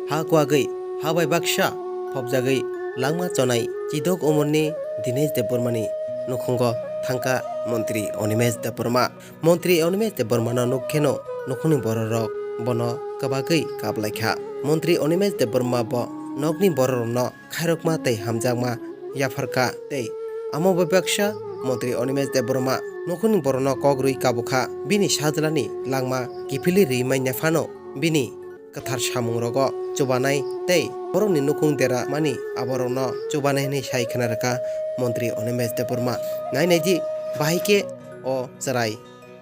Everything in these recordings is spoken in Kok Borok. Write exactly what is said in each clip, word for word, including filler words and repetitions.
ha kuagwi ha bai baksa phobjagwi langma chonai chidok umorni Dinesh Debbarmani nukhungo thangkha Montri Animesh Debbarma. Montri Animesh Debbarmano nukkheno nukhungni bororok bono kwbagwi kaplaikha. Montri Animesh Debbarma bo nokni bororokno khairokma tei hamjakma yapharkha tei amo bai baksa Montri Animesh Debbarma nukhungni borokno kok rwi kabukha. Bini sajlani langma kiphilwi rwi manya phano bini kwthar samungrogo chubanai tei borokni nukhung dera mani aborokno chubanai hwnwi sai khna rwkha Montri Animesh Debbarma. Nai naidi, bahai khe o chwrai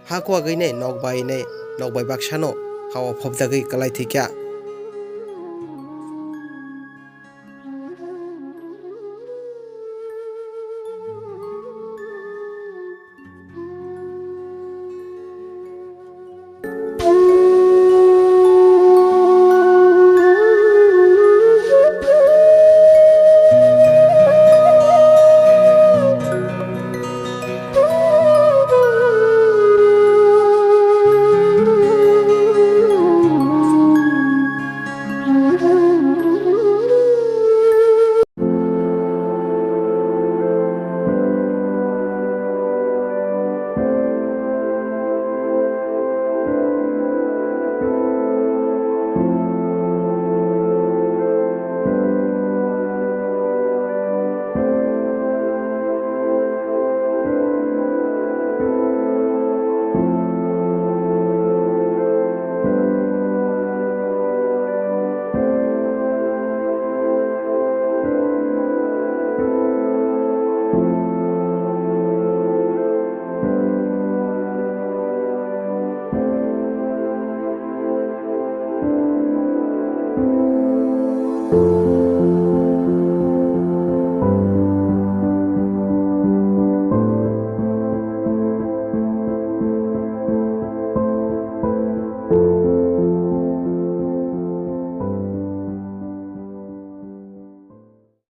ha kuagwinai nok bainai nok bai baksano ha-o phobjagwi kwlai thwikha.